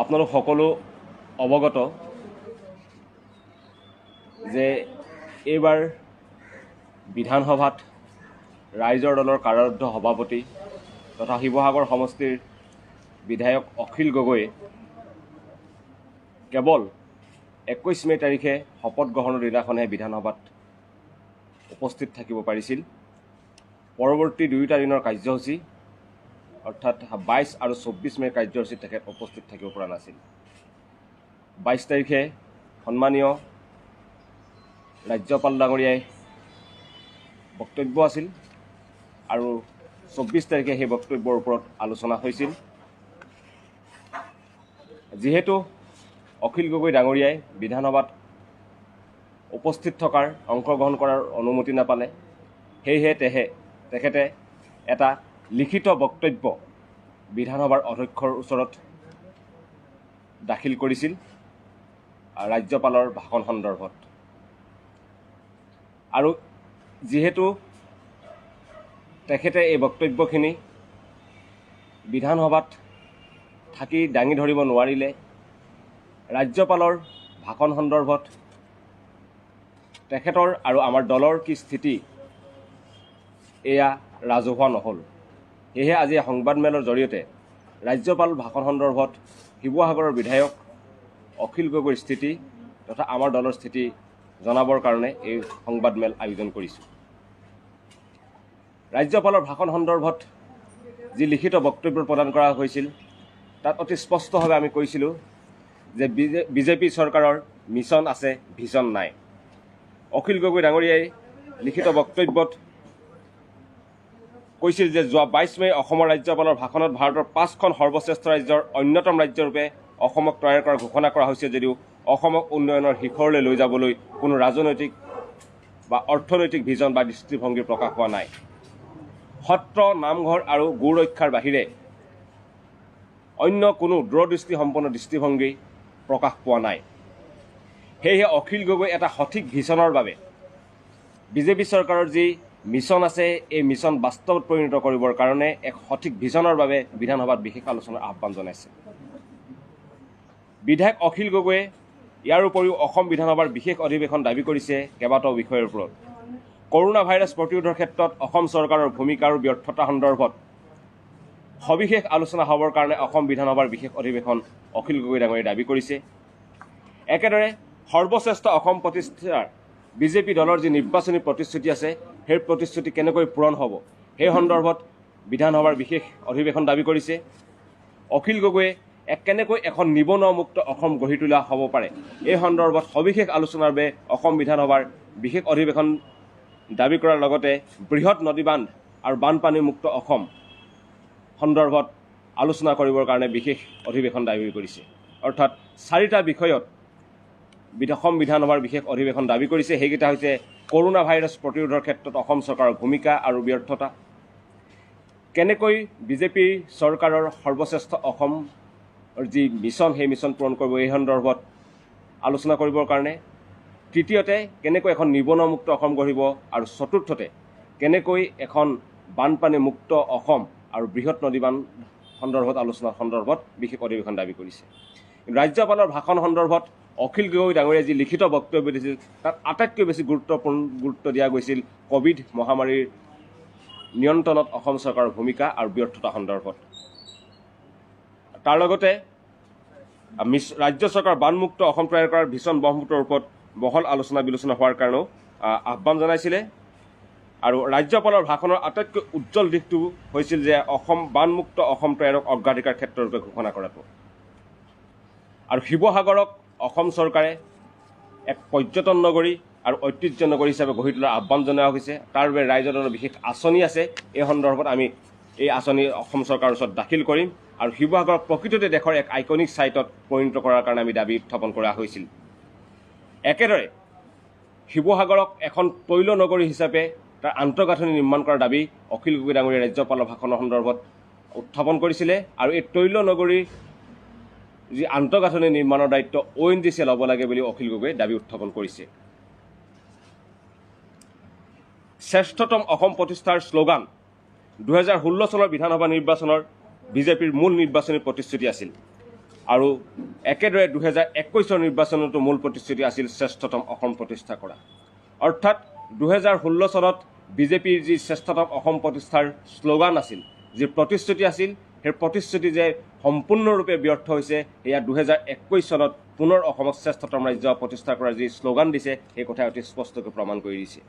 আপোনালোক সকলো অৱগত যে এইবাৰ বিধানসভাত ৰাইজৰ দলৰ কাৰাৰুদ্ধ সভাপতি তথা শিৱসাগৰ সমষ্টিৰ বিধায়ক অখিল গগৈয়ে কেৱল 21 মে' তাৰিখে শপত গ্ৰহণৰ দিনাখনহে বিধানসভাত উপস্থিত থাকিব পাৰিছিল। পৰৱৰ্তী দুয়োটা দিনৰ কাৰ্যসূচী অৰ্থাৎ 22 আৰু 24 মে'ৰ কাৰ্যসূচীত তেখেত উপস্থিত থাকিব পৰা নাছিল। 22 তাৰিখে সন্মানীয় ৰাজ্যপাল ডাঙৰীয়াই বক্তব্য আছিল আৰু 24 তাৰিখে সেই বক্তব্যৰ ওপৰত আলোচনা হৈছিল। যিহেতু অখিল গগৈ ডাঙৰীয়াই বিধানসভাত উপস্থিত থকাৰ, অংশগ্ৰহণ কৰাৰ অনুমতি নাপালে, সেয়েহে তেখেতে এটা লিখিত বক্তব্য বিধানসভাৰ অধ্যক্ষৰ ওচৰত দাখিল কৰিছিল ৰাজ্যপালৰ ভাষণ সন্দৰ্ভত। আৰু যিহেতু তেখেতে এই বক্তব্যখিনি বিধানসভাত থাকি দাঙি ধৰিব নোৱাৰিলে, ৰাজ্যপালৰ ভাষণ সন্দৰ্ভত তেখেতৰ আৰু আমাৰ দলৰ কি স্থিতি এয়া ৰাজহুৱা নহ'ল। সেয়েহে আজি সংবাদমেলৰ জৰিয়তে ৰাজ্যপাল ভাষণ সন্দৰ্ভত শিৱসাগৰৰ বিধায়ক অখিল গগৈৰ স্থিতি তথা আমাৰ দলৰ স্থিতি জনাবৰ কাৰণে এই সংবাদমেল আয়োজন কৰিছোঁ। ৰাজ্যপালৰ ভাষণ সন্দৰ্ভত যি লিখিত বক্তব্য প্ৰদান কৰা হৈছিল তাত অতি স্পষ্টভাৱে আমি কৈছিলোঁ যে বিজেপি চৰকাৰৰ মিছন আছে, ভিজন নাই। অখিল গগৈ ডাঙৰীয়াই লিখিত বক্তব্যত কৈছিল যে যোৱা 22 মে' অসমৰ ৰাজ্যপালৰ ভাষণত ভাৰতৰ 5খন সৰ্বশ্ৰেষ্ঠ ৰাজ্যৰ অন্যতম ৰাজ্যৰূপে অসমক তৈয়াৰ কৰাৰ ঘোষণা কৰা হৈছে যদিও অসমক উন্নয়নৰ শিখৰলৈ লৈ যাবলৈ কোনো ৰাজনৈতিক বা অৰ্থনৈতিক ভিজন বা দৃষ্টিভংগী প্ৰকাশ হোৱা নাই। সত্ৰ, নামঘৰ আৰু গো ৰক্ষাৰ বাহিৰে অন্য কোনো দূৰদৃষ্টিসম্পন্ন দৃষ্টিভংগী প্ৰকাশ পোৱা নাই। সেয়েহে অখিল গগৈ এটা সঠিক ভিজনৰ বাবে বিজেপি চৰকাৰৰ যি মিছন আছে এই মিছন বাস্তৱত পৰিণত কৰিবৰ কাৰণে এক সঠিক ভিজনৰ বাবে বিধানসভাত বিশেষ আলোচনাৰ আহ্বান জনাইছে। বিধায়ক অখিল গগৈয়ে ইয়াৰ উপৰিও অসম বিধানসভাৰ বিশেষ অধিৱেশন দাবী কৰিছে কেইবাটাও বিষয়ৰ ওপৰত। কৰোণা ভাইৰাছ প্ৰতিৰোধৰ ক্ষেত্ৰত অসম চৰকাৰৰ ভূমিকা আৰু ব্যৰ্থতা সন্দৰ্ভত সবিশেষ আলোচনা হ'বৰ কাৰণে অসম বিধানসভাৰ বিশেষ অধিৱেশন অখিল গগৈ ডাঙৰীয়াই দাবী কৰিছে। একেদৰে সৰ্বশ্ৰেষ্ঠ অসম প্ৰতিষ্ঠাৰ বিজেপি দলৰ যি নিৰ্বাচনী প্ৰতিশ্ৰুতি আছে সেই প্ৰতিশ্ৰুতি কেনেকৈ পূৰণ হ'ব সেই সন্দৰ্ভত বিধানসভাৰ বিশেষ অধিৱেশন দাবী কৰিছে। অখিল গগৈয়ে কেনেকৈ এখন নিবনুৱামুক্ত অসম গঢ়ি তোলা হ'ব পাৰে এই সন্দৰ্ভত সবিশেষ আলোচনাৰ বাবে অসম বিধানসভাৰ বিশেষ অধিৱেশন দাবী কৰাৰ লগতে বৃহৎ নদীবান্ধ আৰু বানপানীমুক্ত অসম সন্দৰ্ভত আলোচনা কৰিবৰ কাৰণে বিশেষ অধিৱেশন দাবী কৰিছে। অৰ্থাৎ 4টা বিষয়ত অসম বিধানসভাৰ বিশেষ অধিৱেশন দাবী কৰিছে। সেইকেইটা হৈছে কৰোণা ভাইৰাছ প্ৰতিৰোধৰ ক্ষেত্ৰত অসম চৰকাৰৰ ভূমিকা আৰু ব্যৰ্থতা, কেনেকৈ বিজেপি চৰকাৰৰ সৰ্বশ্ৰেষ্ঠ অসমৰ যি মিছন সেই মিছন পূৰণ কৰিব এই সন্দৰ্ভত আলোচনা কৰিবৰ কাৰণে, তৃতীয়তে কেনেকৈ এখন নিবনুৱামুক্ত অসম গঢ়িব আৰু চতুৰ্থতে কেনেকৈ এখন বানপানীমুক্ত অসম আৰু বৃহৎ নদীবান্ধ সন্দৰ্ভত আলোচনা সন্দৰ্ভত বিশেষ অধিৱেশন দাবী কৰিছে। ৰাজ্যপালৰ ভাষণ সন্দৰ্ভত অখিল গগৈ ডাঙৰীয়াই যি লিখিত বক্তব্য দিছিল তাত আটাইতকৈ বেছি গুৰুত্ব দিয়া গৈছিল ক'ভিড মহামাৰীৰ নিয়ন্ত্ৰণত অসম চৰকাৰৰ ভূমিকা আৰু ব্যৰ্থতা সন্দৰ্ভত। তাৰ লগতে ৰাজ্য চৰকাৰ বানমুক্ত অসম তৈয়াৰ কৰাৰ ভীষণ ব্ৰহ্মপুত্ৰৰ ওপৰত বহল আলোচনা বিলোচনা হোৱাৰ কাৰণেও আহ্বান জনাইছিলে। আৰু ৰাজ্যপালৰ ভাষণৰ আটাইতকৈ উজ্জ্বল দিশটো হৈছিল যে অসম বানমুক্ত অসম তৈয়াৰক অগ্ৰাধিকাৰ ক্ষেত্ৰৰূপে ঘোষণা কৰাটো আৰু শিৱসাগৰক অসম চৰকাৰে এক পৰ্যটন নগৰী আৰু ঐতিহ্য নগৰী হিচাপে গঢ়ি তোলাৰ আহ্বান জনোৱা হৈছে। তাৰ বাবে ৰাইজৰ দলৰ বিশেষ আঁচনি আছে, এই সন্দৰ্ভত আমি এই আঁচনি অসম চৰকাৰৰ ওচৰত দাখিল কৰিম আৰু শিৱসাগৰক প্ৰকৃততে দেশৰ এক আইকনিক ছাইটত পৰিণত কৰাৰ কাৰণে আমি দাবী উত্থাপন কৰা হৈছিল। একেদৰে শিৱসাগৰক এখন তৈল নগৰী হিচাপে তাৰ আন্তঃগাঁথনি নিৰ্মাণ কৰাৰ দাবী অখিল গগৈ ডাঙৰীয়াই ৰাজ্যপালৰ ভাষণৰ সন্দৰ্ভত উত্থাপন কৰিছিলে আৰু এই তৈল নগৰীৰ যি আন্তঃগাঁথনি নিৰ্মাণৰ দায়িত্ব ONGC ল'ব লাগে বুলি অখিল গগৈয়ে দাবী উত্থাপন কৰিছে। শ্ৰেষ্ঠতম অসম প্ৰতিষ্ঠাৰ শ্লোগান 2016 চনৰ বিধানসভা নিৰ্বাচনৰ বিজেপিৰ মূল নিৰ্বাচনী প্ৰতিশ্ৰুতি আছিল। আৰু একেদৰে 2021ৰ নিৰ্বাচনতো মূল প্ৰতিশ্ৰুতি আছিল শ্ৰেষ্ঠতম অসম প্ৰতিষ্ঠা কৰা। অৰ্থাৎ 2016 চনত বিজেপিৰ যি শ্ৰেষ্ঠতম অসম প্ৰতিষ্ঠাৰ শ্লোগান আছিল, যি প্ৰতিশ্ৰুতি আছিল, সেই প্ৰতিশ্ৰুতি যে সম্পূৰ্ণৰূপে ব্যৰ্থ হৈছে, সেয়া 2021 চনত পুনৰ অসমক শ্ৰেষ্ঠতম ৰাজ্য প্ৰতিষ্ঠা কৰাৰ যি শ্লোগান দিছে, সেই কথাই অতি স্পষ্টকৈ প্ৰমাণ কৰি দিছে।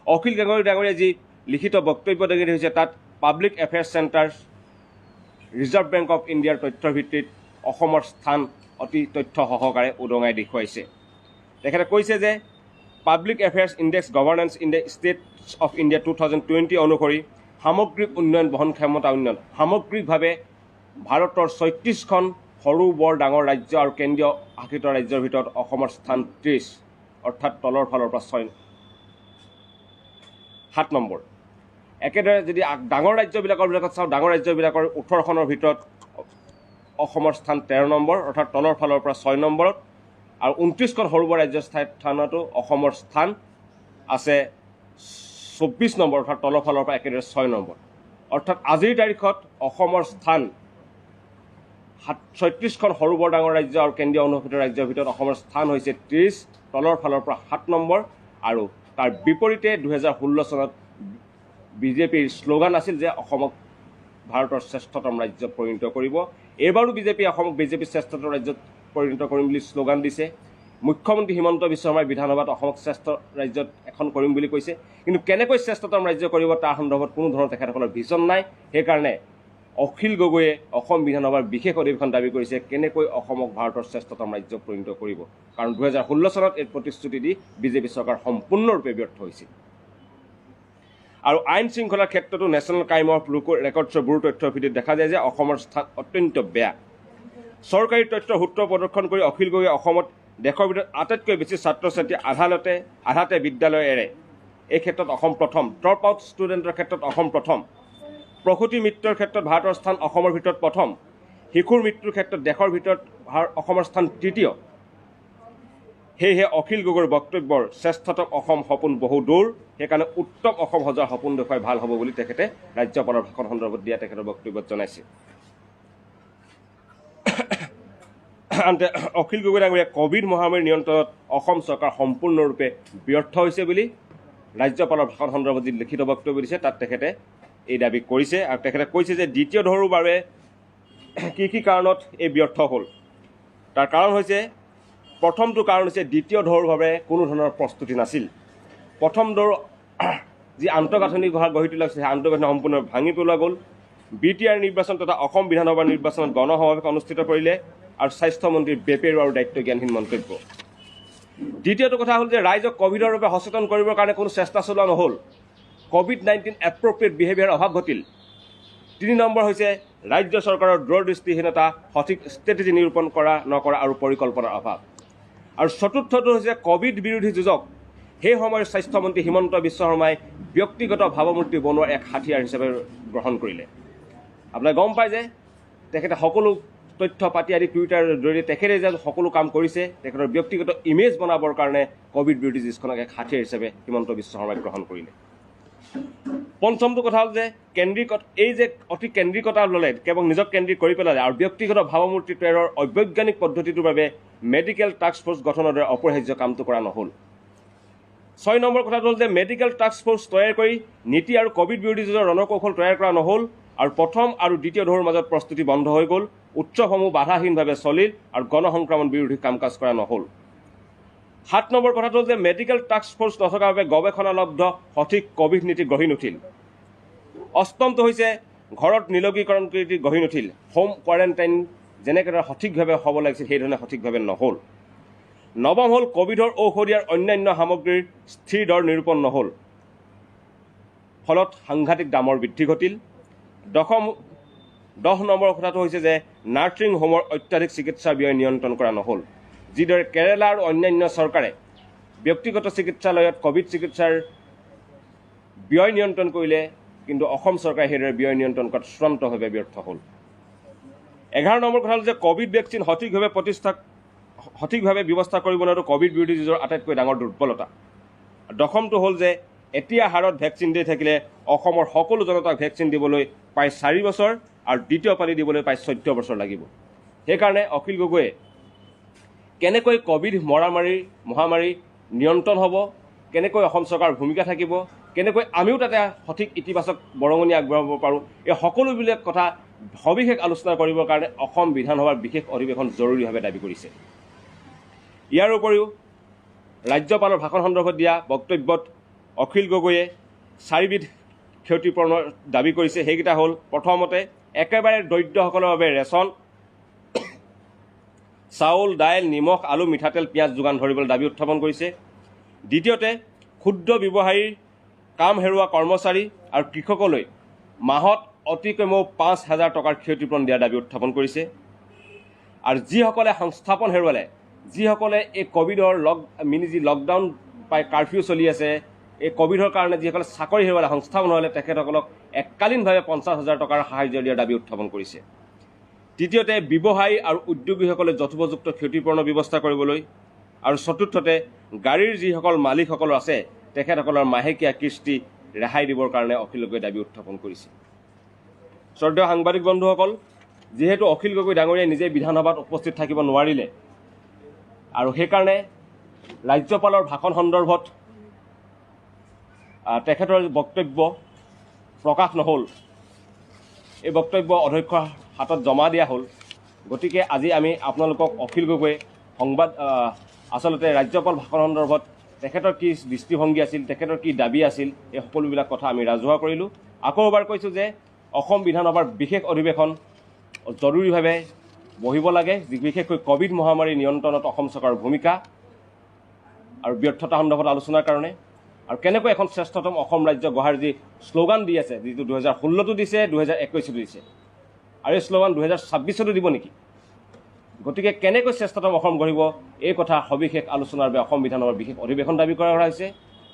অখিল গগৈ ডাঙৰীয়াই যি লিখিত বক্তব্য দাঙি ধৰিছে, তাত public affairs centre, reserve bank of ইণ্ডিয়াৰ তথ্যৰ ভিত্তিত অসমৰ স্থান অতি তথ্য সহকাৰে উদঙাই দেখুৱাইছে। তেখেতে কৈছে যে public affairs index governance in the states of India 2020 অনুসৰি সামগ্ৰিক উন্নয়ন, বহন ক্ষমতা উন্নয়ন, সামগ্ৰিকভাৱে ভাৰতৰ 36খন সৰু বৰ ডাঙৰ ৰাজ্য আৰু কেন্দ্ৰীয় শাসিত ৰাজ্যৰ ভিতৰত অসমৰ স্থান 30, অৰ্থাৎ তলৰ ফালৰ পৰা 7 নম্বৰ। একেদৰে যদি ডাঙৰ ৰাজ্যবিলাকৰ ভিতৰত চাওঁ, ডাঙৰ ৰাজ্যবিলাকৰ 18খনৰ ভিতৰত অসমৰ স্থান 13 নম্বৰ, অৰ্থাৎ তলৰ ফালৰ পৰা 6 নম্বৰত। আৰু 29খন সৰু বৰ ৰাজ্যৰ স্থানতো অসমৰ স্থান আছে 24 নম্বৰ, অৰ্থাৎ তলৰ ফালৰ পৰা একেদৰে 6 নম্বৰ। অৰ্থাৎ আজিৰ তাৰিখত অসমৰ স্থান 36খন সৰু বৰ ডাঙৰ ৰাজ্য আৰু কেন্দ্ৰীয় অনুশাসিত ৰাজ্যৰ ভিতৰত অসমৰ স্থান হৈছে 30, তলৰ ফালৰ পৰা 7 নম্বৰ। আৰু তাৰ বিপৰীতে 2016 চনত বিজেপিৰ শ্লোগান আছিল যে অসমক ভাৰতৰ শ্ৰেষ্ঠতম ৰাজ্যত পৰিণত কৰিব। এইবাৰো বিজেপি অসমক বিজেপিৰ শ্ৰেষ্ঠতম ৰাজ্যত পৰিণত কৰিম বুলি শ্লোগান দিছে। মুখ্যমন্ত্ৰী হিমন্ত বিশ্ব শৰ্মাই বিধানসভাত অসমক শ্ৰেষ্ঠ ৰাজ্যত এখন কৰিম বুলি কৈছে, কিন্তু কেনেকৈ শ্ৰেষ্ঠতম ৰাজ্য কৰিব তাৰ সন্দৰ্ভত কোনো ধৰণৰ তেখেতসকলৰ ভিজন নাই। সেইকাৰণে অখিল গগৈয়ে অসম বিধানসভাৰ বিশেষ অধিৱেশন দাবী কৰিছে কেনেকৈ অসমক ভাৰতৰ শ্ৰেষ্ঠতম ৰাজ্যত পৰিণত কৰিব। কাৰণ 2016 চনত এই প্ৰতিশ্ৰুতি দি বিজেপি চৰকাৰ সম্পূৰ্ণৰূপে ব্যৰ্থ হৈছিল। আৰু আইন শৃংখলাৰ ক্ষেত্ৰতো নেশ্যনেল ক্ৰাইম অফ ৰেকৰ্ডছৰ ব্যুৰোৰ তথ্যৰ ভিত্তিত দেখা যায় যে অসমৰ স্থান অত্যন্ত বেয়া। চৰকাৰী তথ্যৰ সূত্ৰ প্ৰদৰ্শন কৰি অখিল গগৈয়ে অসমত দেশৰ ভিতৰত আটাইতকৈ বেছি ছাত্ৰ ছাত্ৰী আধাতে বিদ্যালয় এৰে, এই ক্ষেত্ৰত অসম প্ৰথম। ড্ৰপ আউট ষ্টুডেণ্টৰ ক্ষেত্ৰত অসম প্ৰথম। প্ৰসূতি মৃত্যুৰ ক্ষেত্ৰত ভাৰতৰ স্থান অসমৰ ভিতৰত প্ৰথম। শিশুৰ মৃত্যুৰ ক্ষেত্ৰত দেশৰ ভিতৰত অসমৰ স্থান তৃতীয়। সেয়েহে অখিল গগৈৰ বক্তব্যৰ শ্ৰেষ্ঠতম অসম সপোন বহু দূৰ, সেইকাৰণে উত্তম অসম সজাৰ সপোন দেখুৱাই ভাল হ'ব বুলি তেখেতে ৰাজ্যপালৰ ভাষণ সন্দৰ্ভত দিয়া তেখেতৰ বক্তব্যত জনাইছে। আনহাতে অখিল গগৈ ডাঙৰীয়াই ক'ভিড মহামাৰীৰ নিয়ন্ত্ৰণত অসম চৰকাৰ সম্পূৰ্ণৰূপে ব্যৰ্থ হৈছে বুলি ৰাজ্যপালৰ ভাষণ সন্দৰ্ভত যি লিখিত বক্তব্য দিছে, তাত তেখেতে এই দাবী কৰিছে। আৰু তেখেতে কৈছে যে দ্বিতীয় ঢৌৰ বাবে কি কি কাৰণত এই ব্যৰ্থ হ'ল, তাৰ কাৰণ হৈছে, প্ৰথমটো কাৰণ হৈছে দ্বিতীয় ঢৌৰ বাবে কোনো ধৰণৰ প্ৰস্তুতি নাছিল। প্ৰথম ঢৌৰ যি আন্তঃগাঁথনি গঢ়ি তোলা হৈছে, সেই আন্তঃগাঁথনি সম্পূৰ্ণ ভাঙি পেলোৱা গ'ল। বি টি আৰ নিৰ্বাচন তথা অসম বিধানসভা নিৰ্বাচনত গণসমাৱেশ অনুষ্ঠিত কৰিলে আৰু স্বাস্থ্যমন্ত্ৰীৰ বেপেৰুৱা আৰু দায়িত্বজ্ঞানহীন মন্তব্য। দ্বিতীয়টো কথা হ'ল যে ৰাইজক ক'ভিডৰ বাবে সচেতন কৰিবৰ কাৰণে কোনো চেষ্টা চলোৱা নহ'ল। ক'ভিড-19 এপ্ৰপ্ৰিয়েট বিহেভিয়াৰ অভাৱ ঘটিল। 3 নম্বৰ হৈছে ৰাজ্য চৰকাৰৰ দূৰদৃষ্টিহীনতা, সঠিক ষ্ট্ৰেটেজি নিৰূপণ কৰা নকৰা আৰু পৰিকল্পনাৰ অভাৱ। আৰু চতুৰ্থটো হৈছে ক'ভিড বিৰোধী যুঁজক সেই সময়ৰ স্বাস্থ্যমন্ত্ৰী হিমন্ত বিশ্ব শৰ্মাই ব্যক্তিগত ভাৱমূৰ্তি বনোৱাৰ এক হাতিয়াৰ হিচাপে গ্ৰহণ কৰিলে। আপোনালোকে গম পায় যে তেখেতে সকলো তথ্য পাতি আদি টুইটাৰৰ জৰিয়তে তেখেতে যে সকলো কাম কৰিছে, তেখেতৰ ব্যক্তিগত ইমেজ বনাবৰ কাৰণে ক'ভিড বিৰোধী যুঁজখনক এক হাতিয়াৰ হিচাপে হিমন্ত বিশ্ব শৰ্মাই গ্ৰহণ কৰিলে। পঞ্চমটো কথা হ'ল যে কেন্দ্ৰিক এই যে অতি কেন্দ্ৰিকতা ল'লে, কেৱল নিজক কেন্দ্ৰিক কৰি পেলালে আৰু ব্যক্তিগত ভাৱমূৰ্তি তৈয়াৰৰ অবৈজ্ঞানিক পদ্ধতিটোৰ বাবে মেডিকেল টাস্ক ফ'ৰ্চ গঠনৰ দৰে অপৰিহাৰ্য কামটো কৰা নহ'ল। 6 নম্বৰ কথাটো হ'ল যে মেডিকেল টাস্ক ফ'ৰ্চ তৈয়াৰ কৰি নীতি আৰু ক'ভিড বিৰোধী যুঁজৰ ৰণকৌশল তৈয়াৰ কৰা নহ'ল আৰু প্ৰথম আৰু দ্বিতীয় ঢৌৰ মাজত প্ৰস্তুতি বন্ধ হৈ গ'ল, উৎসৱসমূহ বাধাহীনভাৱে চলিল আৰু গণসংক্ৰমণ বিৰোধী কাম কাজ কৰা নহ'ল। 7 নম্বৰ কথাটো হ'ল যে মেডিকেল টাস্ক ফ'ৰ্চ নথকাৰ বাবে গৱেষণালব্ধ সঠিক ক'ভিড নীতি গঢ়ি নুঠিল। অষ্টমটো হৈছে ঘৰত নিলগীকৰণ নীতি গঢ়ি নুঠিল, হোম কোৱাৰেণ্টাইন যেনেকৈ সঠিকভাৱে হ'ব লাগিছিল সেইধৰণে সঠিকভাৱে নহ'ল। নৱম হ'ল ক'ভিডৰ ঔষধি আৰু অন্যান্য সামগ্ৰীৰ স্থিৰ দৰ নিৰূপণ নহ'ল, ফলত সাংঘাতিক দামৰ বৃদ্ধি ঘটিল। 10 নম্বৰ কথাটো হৈছে যে নাৰ্ছিং হোমৰ অত্যাধিক চিকিৎসা ব্যয় নিয়ন্ত্ৰণ কৰা নহ'ল। যিদৰে কেৰালা আৰু অন্যান্য চৰকাৰে ব্যক্তিগত চিকিৎসালয়ত ক'ভিড চিকিৎসাৰ ব্যয় নিয়ন্ত্ৰণ কৰিলে, কিন্তু অসম চৰকাৰে সেইদৰে ব্যয় নিয়ন্ত্ৰণ কৰাত চূড়ান্তভাৱে ব্যৰ্থ হ'ল। 11 নম্বৰ কথা হ'ল যে ক'ভিড ভেকচিন সঠিকভাৱে ব্যৱস্থা কৰিব নোৱাৰাটো ক'ভিড বিৰোধী যুঁজৰ আটাইতকৈ ডাঙৰ দুৰ্বলতা। দশমটো হ'ল যে এতিয়া হাৰত ভেকচিন দি থাকিলে অসমৰ সকলো জনতাক ভেকচিন দিবলৈ প্ৰায় 4 বছৰ আৰু দ্বিতীয় পালি দিবলৈ প্ৰায় 14 বছৰ লাগিব। সেইকাৰণে অখিল গগৈয়ে কেনেকৈ ক'ভিড মহামাৰী নিয়ন্ত্ৰণ হ'ব, কেনেকৈ অসম চৰকাৰৰ ভূমিকা থাকিব, কেনেকৈ আমিও তাতে সঠিক ইতিবাচক বৰঙণি আগবঢ়াব পাৰোঁ, এই সকলোবিলাক কথা সবিশেষ আলোচনা কৰিবৰ কাৰণে অসম বিধানসভাৰ বিশেষ অধিৱেশন জৰুৰীভাৱে দাবী কৰিছে। ইয়াৰ উপৰিও ৰাজ্যপালৰ ভাষণ সন্দৰ্ভত দিয়া বক্তব্যত অখিল গগৈয়ে চাৰিবিধ ক্ষতিপূৰণৰ দাবী কৰিছে। সেইকেইটা হ'ল, প্ৰথমতে একেবাৰে দৰিদ্ৰসকলৰ বাবে ৰেচন চাউল, দাইল, নিমখ, আলু, মিঠাতেল, পিঁয়াজ যোগান ধৰিবলৈ দাবী উত্থাপন কৰিছে। দ্বিতীয়তে ক্ষুদ্ৰ ব্যৱসায়ীৰ কাম হেৰুওৱা কৰ্মচাৰী আৰু কৃষকলৈ মাহত অতি কমেও 5,000 টকাৰ ক্ষতিপূৰণ দিয়াৰ দাবী উত্থাপন কৰিছে। আৰু যিসকলে সংস্থাপন হেৰুৱালে, যিসকলে এই ক'ভিডৰ মিনি যি লকডাউন পাই কাৰফিউ চলি আছে, এই ক'ভিডৰ কাৰণে যিসকলে চাকৰি হেৰুৱালে, সংস্থাপন হেৰুৱালে, তেখেতসকলক এককালীনভাৱে 50,000 টকাৰ সাহায্য দিয়াৰ দাবী উত্থাপন কৰিছে। তৃতীয়তে ব্যৱসায়ী আৰু উদ্যোগীসকলে যথোপযুক্ত ক্ষতিপূৰণৰ ব্যৱস্থা কৰিবলৈ, আৰু চতুৰ্থতে গাড়ীৰ যিসকল মালিকসকল আছে তেখেতসকলৰ মাহেকীয়া কিস্তি ৰেহাই দিবৰ কাৰণে অখিল গগৈ দাবী উত্থাপন কৰিছে। শ্ৰদ্ধেয় সাংবাদিক বন্ধুসকল, যিহেতু অখিল গগৈ ডাঙৰীয়াই নিজে বিধানসভাত উপস্থিত থাকিব নোৱাৰিলে আৰু সেইকাৰণে ৰাজ্যপালৰ ভাষণ সন্দৰ্ভত তেখেতৰ বক্তব্য প্ৰকাশ নহ'ল, এই বক্তব্য অধ্যক্ষৰ হাতত জমা দিয়া হ'ল। গতিকে আজি আমি আপোনালোকক অখিল গগৈ সংবাদ আচলতে ৰাজ্যপাল ভাষণ সন্দৰ্ভত তেখেতৰ কি দৃষ্টিভংগী আছিল, তেখেতৰ কি দাবী আছিল, এই সকলোবিলাক কথা আমি ৰাজহুৱা কৰিলোঁ। আকৌ এবাৰ কৈছোঁ যে অসম বিধানসভাৰ বিশেষ অধিৱেশন জৰুৰীভাৱে বহিব লাগে, বিশেষকৈ ক'ভিড মহামাৰী নিয়ন্ত্ৰণত অসম চৰকাৰৰ ভূমিকা আৰু ব্যৰ্থতা সন্দৰ্ভত আলোচনাৰ কাৰণে, আৰু কেনেকৈ এখন শ্ৰেষ্ঠতম অসম ৰাজ্য গঢ়াৰ যি শ্লোগান দি আছে, যিটো 2016তো দিছে, 2021তো দিছে, আৰু এই শ্লোগান 2026তো দিব নেকি? গতিকে কেনেকৈ শ্ৰেষ্ঠতম অসম গঢ়িব এই কথা সবিশেষ আলোচনাৰ বাবে অসম বিধানসভাৰ বিশেষ অধিৱেশন দাবী কৰা হৈছে।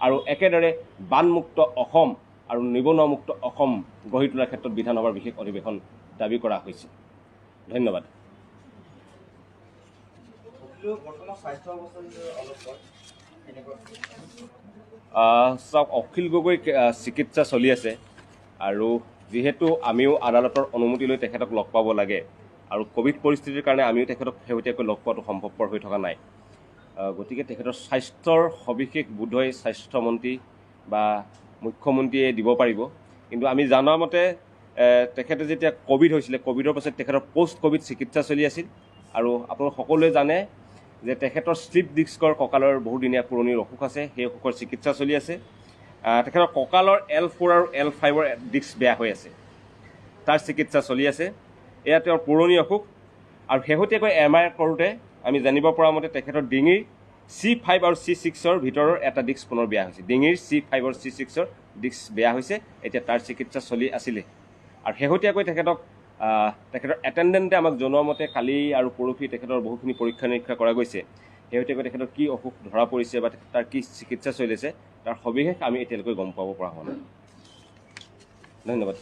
আৰু একেদৰে বানমুক্ত অসম আৰু নিবনুৱামুক্ত অসম গঢ়ি তোলাৰ ক্ষেত্ৰত বিধানসভাৰ বিশেষ অধিৱেশন দাবী কৰা হৈছে। ধন্যবাদ। চাওক, অখিল গগৈ চিকিৎসা চলি আছে আৰু যিহেতু আমিও আদালতৰ অনুমতি লৈ তেখেতক লগ পাব লাগে আৰু ক'ভিড পৰিস্থিতিৰ কাৰণে আমিও তেখেতক শেহতীয়াকৈ লগ পোৱাটো সম্ভৱপৰ হৈ থকা নাই। গতিকে তেখেতৰ স্বাস্থ্যৰ সবিশেষ বোধহয় স্বাস্থ্যমন্ত্ৰী বা মুখ্যমন্ত্ৰীয়ে দিব পাৰিব। কিন্তু আমি জনা মতে তেখেতে যেতিয়া ক'ভিড হৈছিলে, ক'ভিডৰ পাছত তেখেতৰ পষ্ট ক'ভিড চিকিৎসা চলি আছিল আৰু আপোনালোক সকলোৱে জানে যে তেখেতৰ শ্লিপ ডিস্কৰ কঁকালৰ বহুদিনীয়া পুৰণি অসুখ আছে, সেই অসুখৰ চিকিৎসা চলি আছে। তেখেতৰ কঁকালৰ L4 আৰু L5ৰ ডিস্ক বেয়া হৈ আছে, তাৰ চিকিৎসা চলি আছে। এয়া তেওঁৰ পুৰণি অসুখ। আৰু শেহতীয়াকৈ এম আৰ কৰোঁতে আমি জানিব পৰা মতে তেখেতৰ ডিঙিৰ C5 আৰু C6ৰ ভিতৰৰ এটা ডিস্ক পুনৰ বেয়া হৈছে। ডিঙিৰ C5 আৰু C6ৰ ডিস্ক বেয়া হৈছে, এতিয়া তাৰ চিকিৎসা চলি আছিলে। আৰু শেহতীয়াকৈ তেখেতক তেখেতৰ এটেণ্ডেণ্টে আমাক জনোৱা মতে কালি আৰু পৰহি তেখেতৰ বহুখিনি পৰীক্ষা নিৰীক্ষা কৰা গৈছে। শেহতীয়াকৈ তেখেতৰ কি অসুখ ধৰা পৰিছে বা তাৰ কি চিকিৎসা চলি আছে তাৰ সবিশেষ আমি এতিয়ালৈকে গম পাব পৰা হোৱা নাই। ধন্যবাদ।